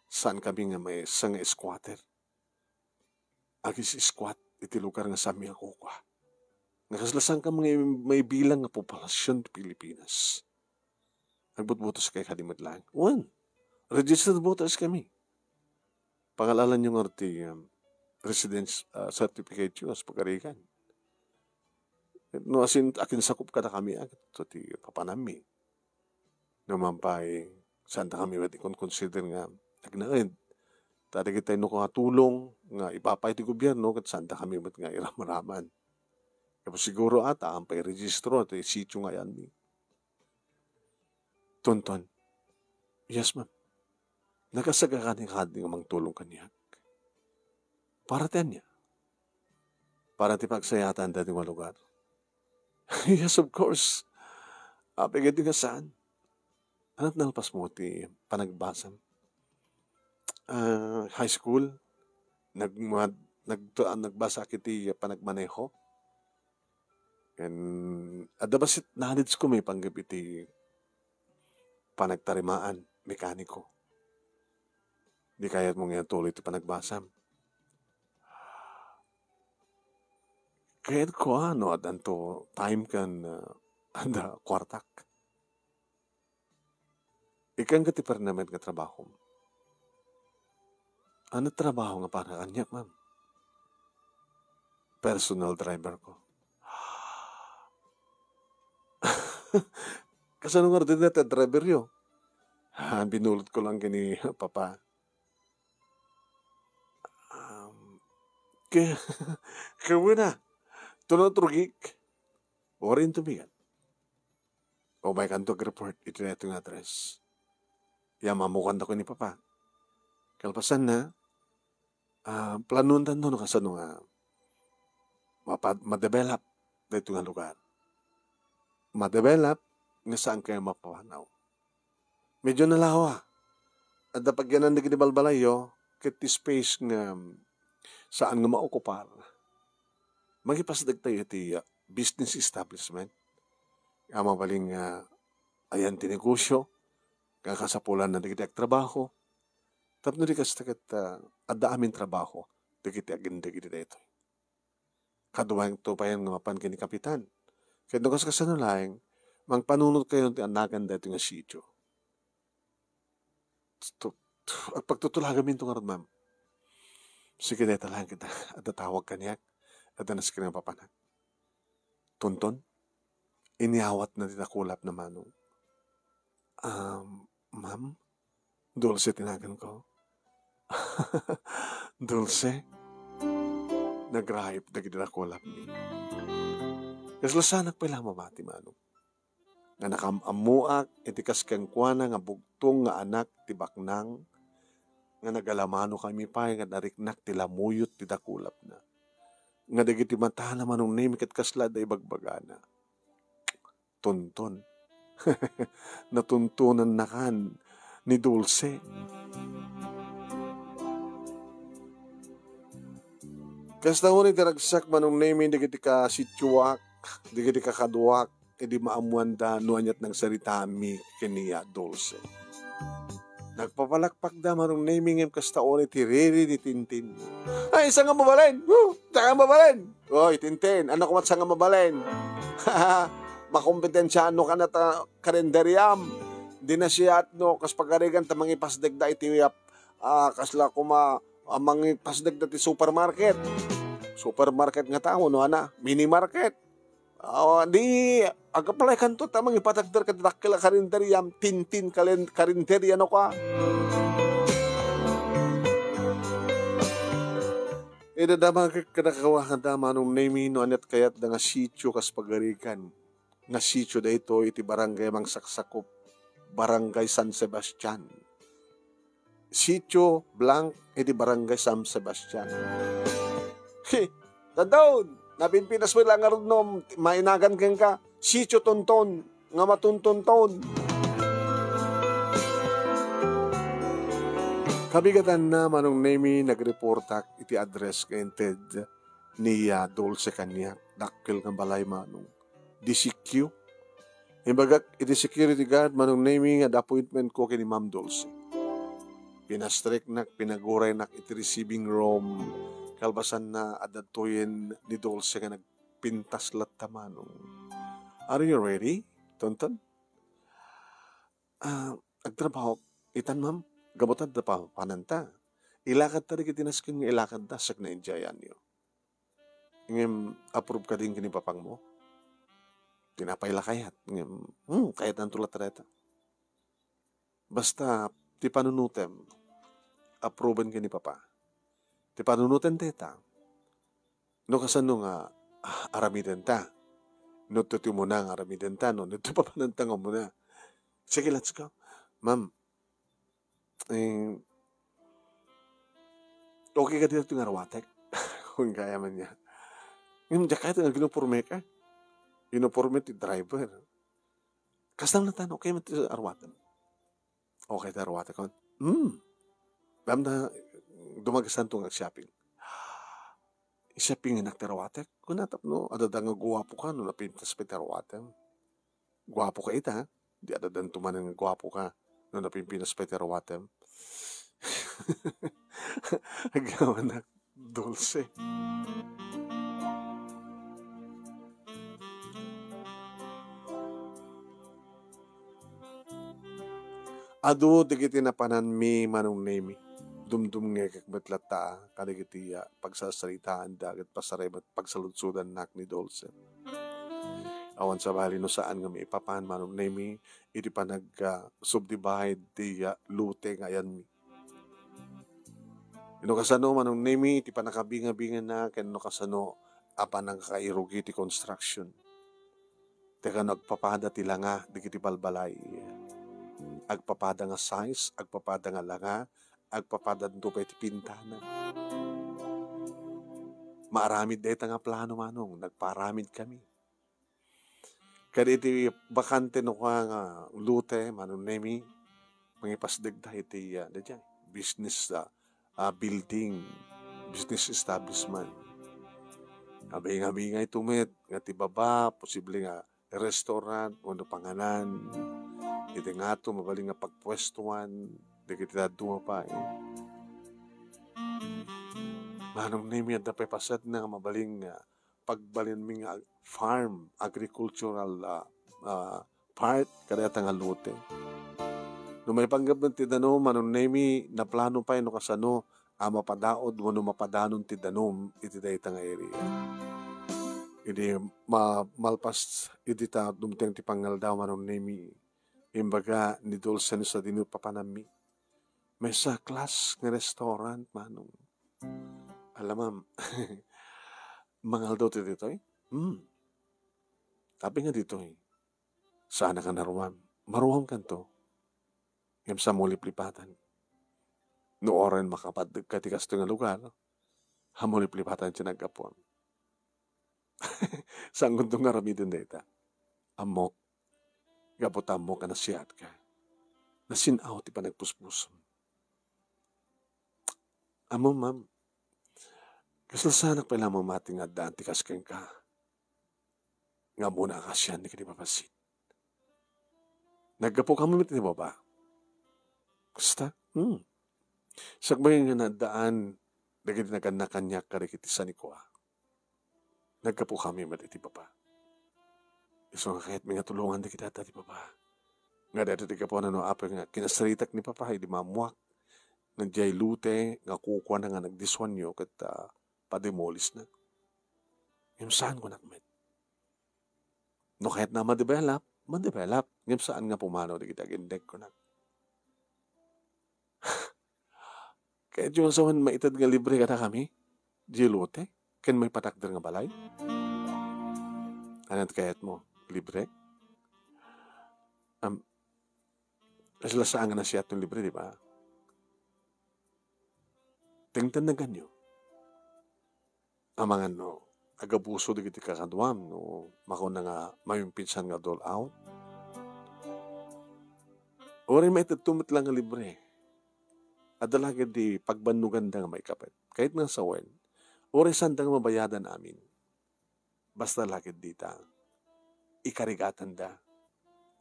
Saan kami nga maysa nga squatter. Agis-squat iti lugar nga saanmi a kukua. Nga kasla saan kami nga maibilang nga populasion ti Pilipinas. Agbutbutos kay kadi met laeng. Wen, registered voters kami. Pangalalanyo nga ti, um, residence, uh, certificate yo as pagarigan. No, asin, akin sakup kada kami, ah, to ti papanami. No, mampay, saan ta kami met ikon consider nga agnaed. Ta dagiti no nga tulong nga ipapay ti gobierno, ket saan ta kami met nga iramraman. Tapos siguro ata, ampay registro, ti sitio nga yan. Tonton. Yes, ma'am. Nagasagakani kadi nga mangtulong kaniak. Para ti ania? Para ti pagsayatan dati nga lugar. Yes, of course. Apay nga saan? Ania ti nalpas mo ti panagbasam? Ah, high school, nagma-, nag-, ah, nagbasak iti panagmaneho. Ken adda bassit knowledge ko maipanggep iti panagtarimaan, mekaniko. Di kayatmo nga ituloy ti panagbasam? Kayatko, ah, no addanto time ken, ah, adda kuartak. Ikkan ket ti permanent nga trabahom. Ania ti trabaho nga para kaniak, ma'am? Personal driver ko. Kasano ngarud ti driveryo? Ah, binulot ko lang ken ni Papa. Um, ke-, kawena. Tuno trugik. Warinto bigat. Umaykanto agreport iti daytoy nga address. Immammokanto ken ni Papa. Kalpasanna, ah, planuentanto no kasano nga mapa-, madevelop daytoy nga lugar. Madevelop nga saankayo mapapanaw. Medyo nalawa. Adda pagyanan dagiti balbalayyo ket ti space nga saan nga maokupar. Mangipasdektayo iti, ah, business establishment. Nga mabalin nga ayan ti negosyo, nga kasapulanna dagiti agtrabaho. Tapno di kasta ket, ah, adda amin trabaho dagiti agindeg iti daytoy. Kaduaengnto payen nga mapan ken ni Kapitan. Ket no kas-, kasano laeng, mangpanunotkayo ti nagan daytoy nga sitio. Tu-, tu-, agpagtutulagaminto ngarud, ma'am. Sige, dayta laeng ket adda tawag kaniak, adda nasken nga papanak. Tonton, inyawatna ti dakulapna, Manong. Um, ma'am? Dulce ti naganko. Dulce. Nagraip dagiti dakulapmi. Kasla saanak pay la mamati, Manong, nga nakaam-ammoak iti kas kenkuana nga bugtong nga anak ti baknang, nga nagalamano kami pay nga nariknak ti lamuyot ti dakulapna. Nga dagiti matana, Manong Nemi, ket kasla adda ibagbagana. Tonton. Natontonannakan ni Dulce. Kasta unay ti ragsak, Manong Nemi, dagiti kasitioak, dagiti kakaduak, idi maammoanda no aniat nagsaritaami ken ni Dulce. Nagpapalakpakda, Manong Nemi, ngem kasta unay ti riri ni Tintin. Ay, saan nga mabalin? Huh! Saan nga mabalin? Oy, Tintin, ania koma ti saan nga mabalin? Makompetensiaanno kaniata karenderiam. Di na siak no kas pagarigan ta mangipasdekda iti, ah, kasla koma, ah, mangipasdekda ti supermarket. Supermarket ngata, wenno ania, mini market. Ah, di, ag-applykanto ta mangipatakder ket dakkel a karenderiam, Tintin kalen-, karenderia no ka. Ida damagek kadakawa nga dama, Manong Nemi, no aniat kayatda nga sitio kas pagarigan. Nga sitio daytoy iti Barangay Mangsaksakup, Barangay San Sebastian. Sitio blank iti Barangay San Sebastian. He, dadon! Napinpinas mo lang ngarud no mainagan kenka, Sitio Tonton, nga matuntonton. Kabigatanna, Manong Nemi, nagreportak iti address nga inted ni, ah, Dulce kaniak, dakkel nga balay, Manong. D C Q. Imbagak iti security guard, Manong Nemi, nga adda appointment ko ken ni Ma'am Dulce. Pinastriknak, pinaguraynak iti receiving room. Kalpasanna, adda tuyen ni Dulce nga nagpintas latta, Manong. Are you ready, Tonton? Ah, agtrabaho itan, ma'am. Gapu ta adda pa-, pananta. Ilakadta dagiti nasken nga ilakadda, saan nga idiayanyo. Ngem approve kadi ken ni papangmo? Tinapay la kayat. Ngem, hmm, kayatanto latta dayta. Basta, ti panunotem, approven ken ni papa. Ti panunoten dayta, no kasano nga, ah, aramidenta. No iti umuna nga aramidenta, no iti papananta nga umuna. Sige, let's go. Ma'am, eh, okay kadi ti nga arwatek? Kung kaya man niya. Ngem, diak kayat nga aginipormeka. Inupor met ti driver. Kasla natan, okay met ti aruatem. Okay ti aruatek, kon. Hmm. Damda, dumagasanto nga shopping. Shopping nga ti aruatek. Kuna tapno, adada nga guwapo ka, no napintas pa ti aruatem. Guwapo ka ita, ha? Di adadanto manen nga guwapo ka, no napimpinas pa ti aruatem. Agyaman na, Dulce. Adu dagiti napananmi, Manong Nemi. Dumdumngegek met latta kadagiti, ah, pagsarsaritaanda ket pasaremagpagsaludsodannak ni Dulce. Awan sabali no saan nga maipapan, Manong Nemi, iti panag, ah, subdivide ti, ah, lote nga ayanmi. No kasano, Manong Nemi, iti pannakabingabingana ken no kasano a pannakairugi ti construction. Tekano agpapada ti langa dagiti balbalay. Agpapada nga size, agpapada nga langa, agpapadanto pay ti pintana. Maaramid dayta nga plano, Manong, nagpaaramidkami. Ket iti bakante no kua nga lote, Manong Nemi, mangipasdegda iti, ah, daydiay, business, ah, ah, building, business establishment. Abingabingayto met nga ti baba, posible nga restaurant wenno panganan. Iti ngato, mabalin nga pagpuestuan dagiti dadduma pay. Manong Nemi, adda pay pasetna nga mabalin nga pagbalinmi nga ag-, farm, agricultural, ah, ah, part kadayta nga lote. No maipanggep met ti danum, Manong Nemi, naplano pay no kasano a mapadaud wenno mapadanon ti danum iti dayta nga area. Idi ma-, malpas idi ta dumteng ti pangngaldaw, Manong Nemi, imbaga ni Dulce no sadino papanammi. Maysa class nga restaurant, Manong. Alamam, mangaldaw ti ditoy? Hmm. Apay nga ditoy? Saanak a naruam. Maruamkanto. Ngem sa mo liplipatan. No uray makapaddek ka ti kastoy nga lugar, ha mo liplipatan ti naggapuam. Saankonto nga aramiden dayta? Ammok, gapu ta ammok a nasiatka. Nasin-aw ti panagpuspusom. Ammom, ma'am, kasla saanak pay la mamati nga addaan ti kas kenka nga ammona a kasian dagiti babassit. Naggapu kami met iti baba. Kasta? Hmm. Sakbay nga naaddaan dagiti nagannak kaniak kadagiti sanikua. Naggapu kami met iti baba. Isu nga kayatmi nga tulongan dagiti adda ti baba. Nga daytoy ti gapuan no apay nga kinasaritak ni Papa idi maammuak nga diay lote nga kukuana nga nagdisuanyo ket, ah, pademolisna. Ngem saan, kunak met. No kayatna a ma-develop, ma-develop. Ngem saan nga pumanaw dagiti agindek, kunak. Kayatyo nga sawen maited nga libre kadakami diay lote ken maipatakder nga balay? Ania ti kayatmo? Libre? Am, kasla saan nga nasiatyo libre, di ba? Tengtennaganyo. Amangan no agabuso dagiti kakaduam no makuna nga mabimbinsan nga dole out. Uray maitedto met la nga libre, adda la ketdi pagbannoganda nga maikapet. Kayatna nga sawen, uray saanda nga mabayadan amin. Basta la ketdi ta ikarigatanda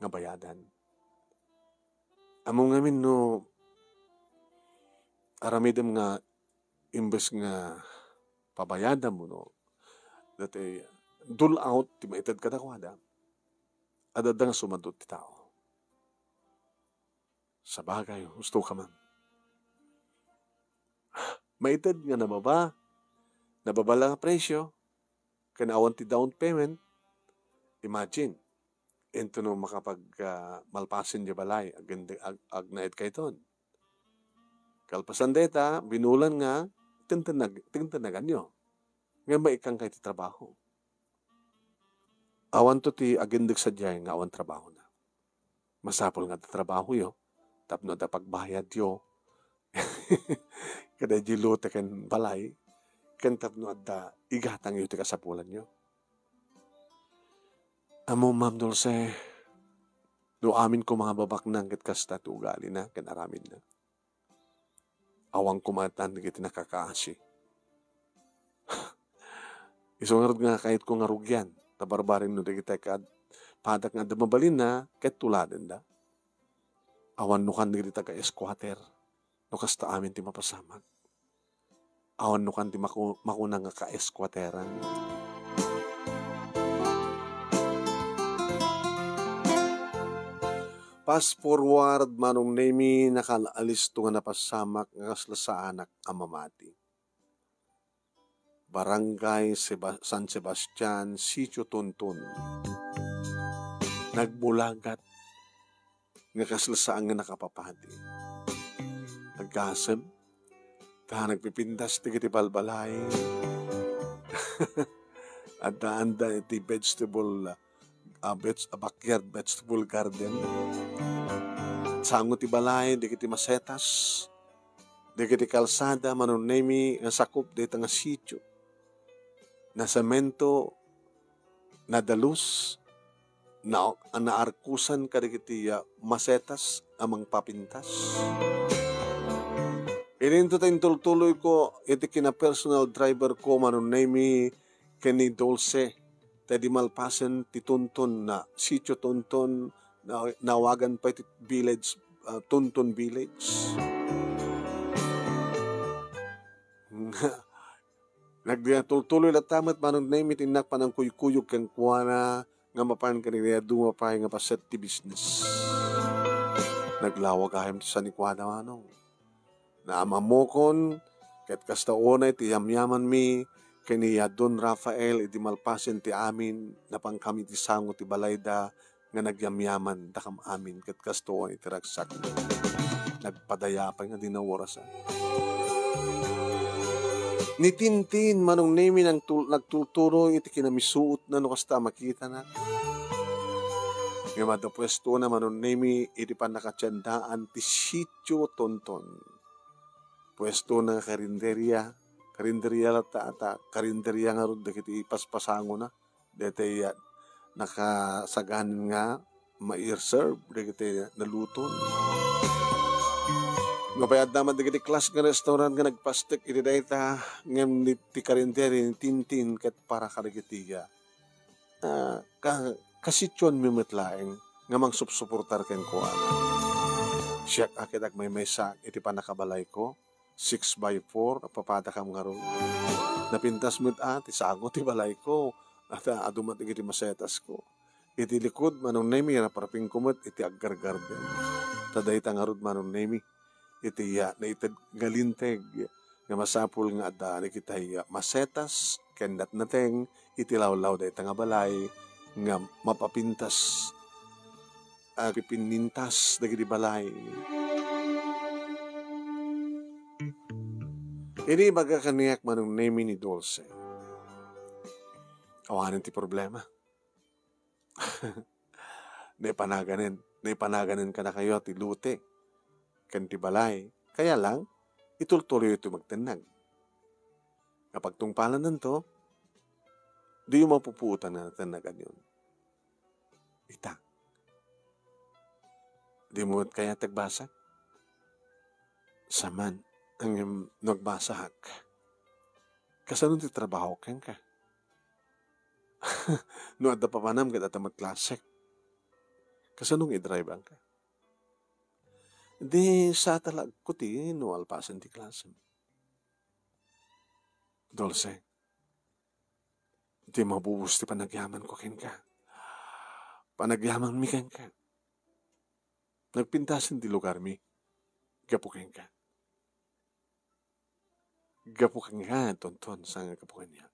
nga bayadan. Ammom ngamin no aramidem nga imbes nga pabayadam wenno daytoy dole out ti maited kadakuada, adda nga sumadot ti tao. Sabagay, husto ka man. Maited nga nababa, nababa la nga presyo, ken awan ti down payment. Imagine, into no makapag, ah, malpasen diay balay, agin-, ag-, agnaed kayton. Kalpasan dayta, binulan nga, tentennag-, tentennaganyo. Nga maikkan kay ti trabaho. Awanto ti agindeg sadiay nga awan trabahona. Masapul nga adda trabahoyo tapno adda pagbayadyo kada diay lote ken balay, ken tapno adda igatangyo ti kasapulanyo. Ammom, Ma'am Dulce, no amin koma nga babaknang ket kasta ti ugalina ken aramidna. Awan koma ita dagiti nakakaasi. Isu ngarud nga kayatko nga rugian, ta barbareng no dagiti kad-, padak nga adda mabalinna ket tuladenda. Awan nukan dagiti taga-squatter, no kasta amin ti mapasamak. Awan nukan ti maku-, makuna nga ka-squatteran. Fast forward, Manong Nemi, nakal-alisto nga napasamak nga kasla saanak a mamati. Barangay Seba-, San Sebastian, Sitio Tonton. Nagbulagat nga kasla saan nga nakapapati. Naggasem, ta nagpipintas dagiti balbalay. Addaanda iti vegetable, ah, veg-, ah, backyard vegetable garden. Sango ti balay, dagiti masetas, dagiti kalsada, Manong Nemi, nga sakup dayta nga sitio. Nasemento, nadalus, na-, naarkusan kadagiti, ah, masetas a mangpapintas. Idinto ta intultuloyko iti kina-personal driver ko, Manong Nemi, ken ni Dulce, ta idi malpasen ti Tonton na, Sitio Tonton, na, naawagan pay ti village, ah, Tonton Village. Nagtultuloy latta met, Manong Nemi, ti innak panangkuykuyog kenkuana nga mapan kadagiti adu nga pay nga paset ti business. Naglawa gayam ti sanikuana, Manong. Naamamokon, ket kasta unay ti yamyamanmi ken ni Don Rafael idi malpasen ti amin, napankami ti sango ti balayda nga nagyamyaman dakam amin ket kastoy ti ragsak. Nagpadaya pay nga di naurasan. Ni Tintin, Manong Nemi, nagtul-, nagtultuloy iti kinamisuotna no kasta a makitana. Ngem adda puestona, Manong Nemi, iti pannakatiendaan ti Sitio Tonton. Puestona nga karinderia, karinderia latta, ta karinderia ngarud dagiti paspasangona. Daytoy, ah, nakasaganan nga mai-serve dagiti naluton. Nupay adda man dagiti class nga restaurant nga nagpastek iti dayta, ngem ni, ti karinderi ni Tintin ket para kadagiti, ah, ah, ka-, kasitionmi met laeng nga mangsupsuportar kenkuana. Siak a ket agmaymaysa iti pannakabalayko, six by four, nagpapadakam ngarud. Napintas met a, ti sango ti balayko. At, ah, adu met dagiti masetasko. Iti likud, Manong Nemi, naparpingko met iti aggargarden. Ta dayta ngarud, Manong Nemi, iti, ah, naited nga linteg nga masapul nga adda dagiti, ah, masetas ken natnateng iti lawlaw dayta nga balay nga mapapintas, ah, pipinnintas dagiti balay. Idi ibaga kaniak, Manong Nemi, ni Dulce, awanen ti problema. Naipanaganen, naipanaganen kadakayo ti lote ken ti balay. Kaya lang, itultuloyyo ti magtennag. Nga pagtungpalananto, diyo mapupuotan nga natennaganyon. Ita, dimo met kayat ti agbasa? Saan man, ngem no agbasaak, kasano ti trabaho kenka? No adda papanam ket adda met klasek, kasano nga idriveanka? Di sa talagko ti no alpasen ti klasem. Dulce, di mabubos ti panagyamanko kenka. Panagyamanmi kenka. Nagpintasen ti lugarmi gapu kenka. Gapu kenka, Tonton, saan nga gapu kaniak.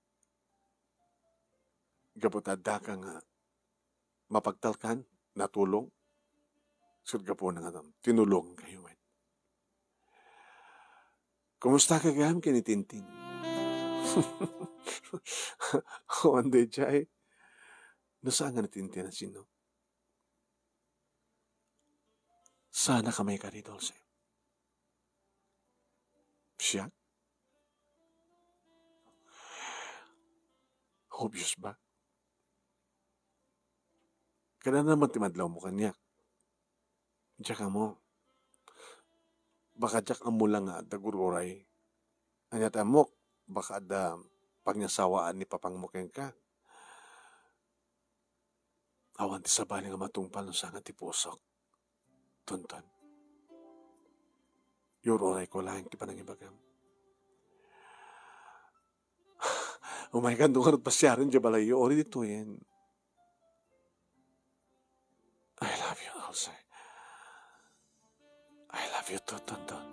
Gapu ta addaka nga mapagtalkan, natulong. Ket gapuna nga tinulongankayo met. Kumusta ka gayam ken ni Tintin? Awan daydiay. No saan nga ni Tintin a sino? Saan a kamay kadi, Dulce? Siak? Obvious ba? Kada naman ti madlawmo kaniak. Diak ammo. Baka diak ammo la nga adda gur-uray. Ania ti ammok? Baka adda pagniasawaan ni papangmo kenka. Awan ti sabali nga matungpal no saan nga ti pusok. Tonton. Iyur-urayko laeng ti panangibagam. Umaykan do ngarud pasiaren diay balayyo, uri ditoyen. I love you, Dulce. I love you too, Tonton.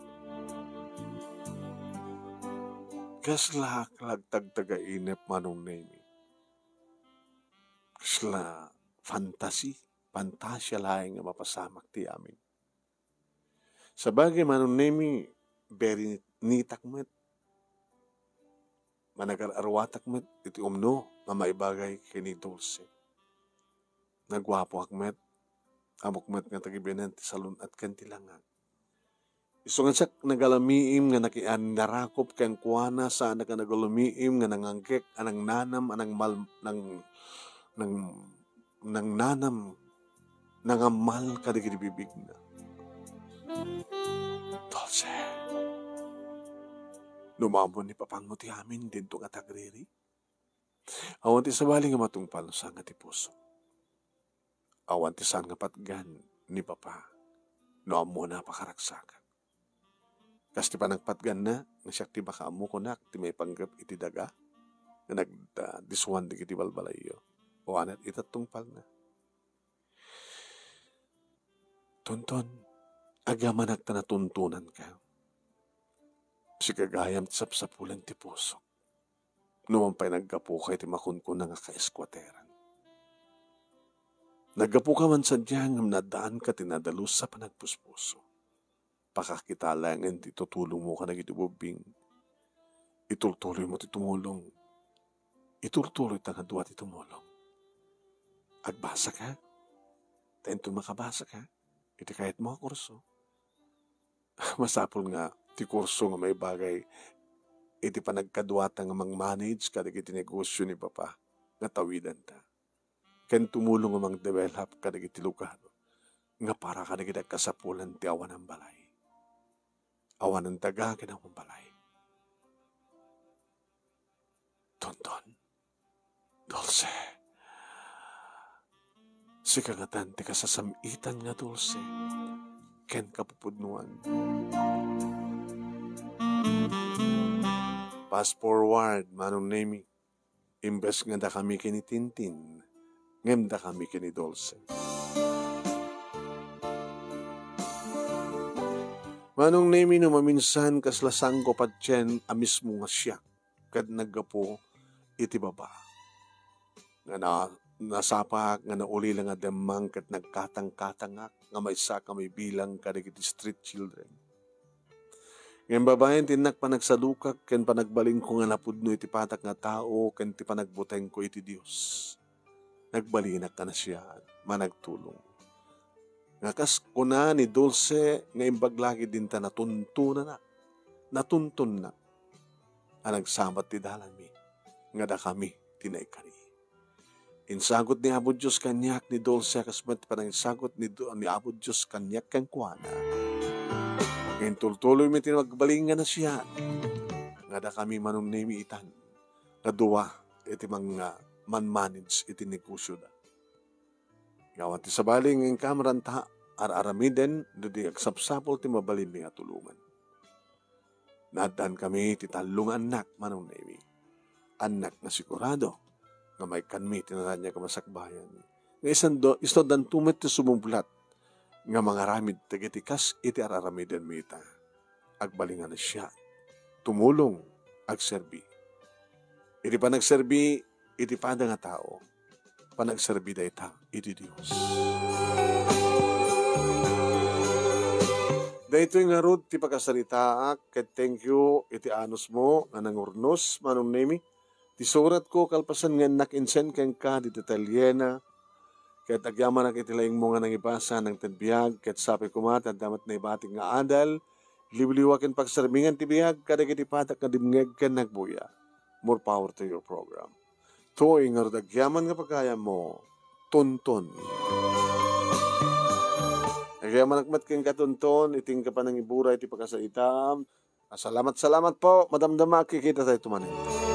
Kasla lagtag taga inep, Manong Nemi. Kasla fantasy, fantasia laeng nga mapasamak ti amin. Sabagay, Manong Nemi, very neat-ak met. Managar-aruatak met iti umno nga maibagay ken ni Dulce. Naguapoak met, ammok met nga tagibianan ti salun-at ken ti langag. Isu nga siak nagalumiim nga nakiannarakop kenkuana, saanak nga nagalumiim nga nanganggek a nangnanam a nangmal-, nang-, nang-, nangnanam, nangammal kadagiti bibigna. Dulce, no maammo ni papangmo ti amin, dinto nga tagriri. Awan ti sabali nga matungpal no saan nga ti puso. Awan ti saan nga patgan ni Papa no ammona a pakaragsakan. Kas ti panagpatganna nga siak ti makaammo kunak ti maipanggep iti daga nga nagdisuan dagiti balbalayyo. O anat ita tungpalna. Tonton, agyamanak ta natuntonanka. Sika gayam ti sapsapulan ti pusok. Numan pay naggapuka iti makunkuna nga kaeskuateran. Naggapuka man sadiay ngem naddaanka ti nadalus a panagpuspuso. Pakakita laengen ti itutulongmo kadagiti ubbing. Itultuloymo ti tumulong. Itultuloyta nga dua ti tumulong. Agbasaka? Ta inton makabasaka iti kayatmo a kurso, masapul nga ti kurso nga maibagay iti panagkaduata nga mang-manage kadagiti negosio ni Papa nga tawidanta, ken tumulong nga mang-develop kadagiti lugar nga para kadagiti agkasapulan ti awanan balay. Awanan daga ken awan balay. Tonton, Dulce. Sika ngatan ti kasasam-itan nga Dulce ken kapupudnoan. Fast forward, Manong Nemi. Imbes nga dakami ken ni Tintin, ngem dakami ken ni Dulce. Manong Nemi, no maminsan, kasla sangko patien a mismo nga siak ket naggapu iti baba. Nga na-, nasapaak nga naulila nga demmang ket nagkatangkatangak nga maysaak a maibilang kadagiti street children. Ngem babaen ti innak panagsadukak ken panagbalinko nga napudno iti patak nga tao ken ti panagbutengko iti Dios. Nagbalinak a nasiaat, managtulong. Nga kas kuna ni Dulce nga imbag lagi dinta natuntunanak, natuntonnak a nagsabat ti dalanmi, nga dakami ti naikari. Insagut ni Apo Dios kaniak ni Dulce a kas met ti panangisagut ni Do-, ni Apo Dios kaniak kenkuana. Ngem tultuloymi ti nagbalin nga nasiaat, nga dakami Manong Nemi itan, nga dua iti mang-, manmanage iti negosioda. Nga awan ti sabali nga inka maranta ar-aramiden, no di agsapsapul ti mabalinmi a tulongan. Naaddaankami ti tallo nga annak, Manong Nemi. Annak nga sigurado nga maikkanmi ti naraniag a masakbayan. Nga isando-, isundanto met ti sumublat nga mangaramid dagiti kas iti ar-aramidenmi ita. Agbalin nga nasiaat, tumulong, agserbi. Iti panagserbi iti pada nga tao, panagserbi dayta iti Dios. Daytoy ngarud ti pakasaritaak, ket thank you iti anusmo nga nangurnos, Manong Nemi. Ti suratko, kalpasan nga innak insend kenka ti detalyena, ket agyamanak iti laingmo nga nangibasa, nangted biag, ket sapay koma ti adda met naibatik nga adal, liwliwa ken pagserbi ngan ti biag kadagiti patak nga dimngeg ken nagbuya. More power to your program. Toy ngarud agyaman nga pagayammo, Tonton. Agyamanak met kenka, Tonton, iti inka panangibura iti pakasaitam. Salamat, salamat po. Madamdama, kikita tayo tumanen.